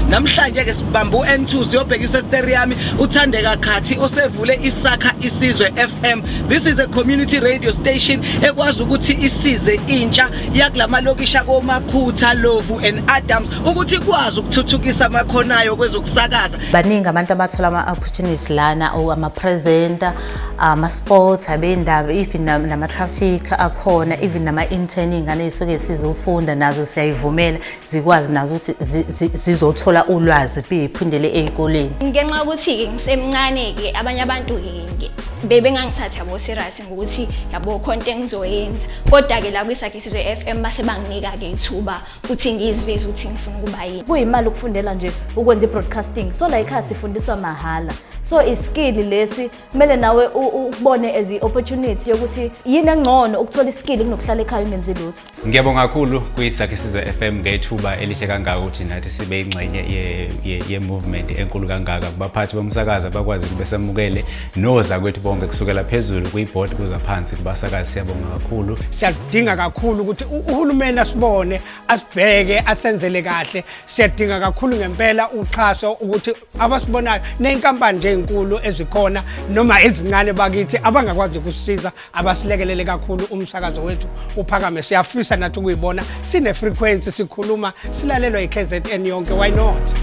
Namhlanje ke sibamba u-N2 siyobhekisa eSterium uThandeka Khathi osevule Isakha Isizwe FM. This is a community radio station ekwazi ukuthi isize intsha yakulamalokishi akoMakhutha, Lovu and Adams ukuthi ikwazi ukuthuthukisa amakhono ayo kwezokusakaza. Baningi abantu abathola ama-opportunities lana, ama-presenter, ama-sports, abendaba, even nama-traffic akhona, even nama-intern, iy'ngane ey'suke sizofunda nazo siyayivumela zikwazi nazo ukuthi zizothola ulwazi beyiphindele ey'koleni. Ngenxa yokuthi-ke ngisemncane-ke, abanye abantu-ke bebengangithathi yabo serious ngokuthi yabo khona into engizoyenza, kodwa-ke la kwiSakhe Isizwe FM base banginika-ke ithuba ukuthi ngiziveze ukuthi ngifuna ukuba yini. Kuyimali ukufundela nje ukwenza i-broadcasting, so la ekhaya sifundiswa mahhala, so iskill lesi kumele nawe ukubone as i-opportunity yokuthi yini engcono, ukuthola iskill kunokuhlala ekhaya ungenzi lutho. Ngiyabonga kakhulu kwiSakhe Isizwe FM ngethuba elihle kangaka ukuthi nathi sibe ingxenye ye-movement enkulu kangaka. Kubaphathi bomsakazo abakwazi ukuthi besamukele nozakwethu bonke kusukela phezulu kwi-board kuza phansi kubasakazi, siyabonga kakhulu. Siyadinga kakhulu ukuthi uhulumeni asibone, asibheke, asenzele kahle. Siyadinga kakhulu ngempela uxhaso ukuthi abasibonayo ney'nkampani nje ey'nkulu ezikhona noma ezincane bakithi abangakwazi ukusisiza abasilekelele kakhulu umsakazo wethu uphakame. Siyafisa nathi ukuyibona sine-frequency, sikhuluma, silalelwa i-KZN yonke. Why not?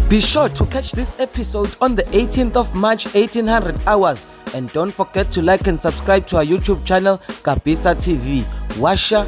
Be sure to catch this episode on the 18th of March, 1800 hours. And don't forget to like and subscribe to our YouTube channel, Kabisa TV. Washa.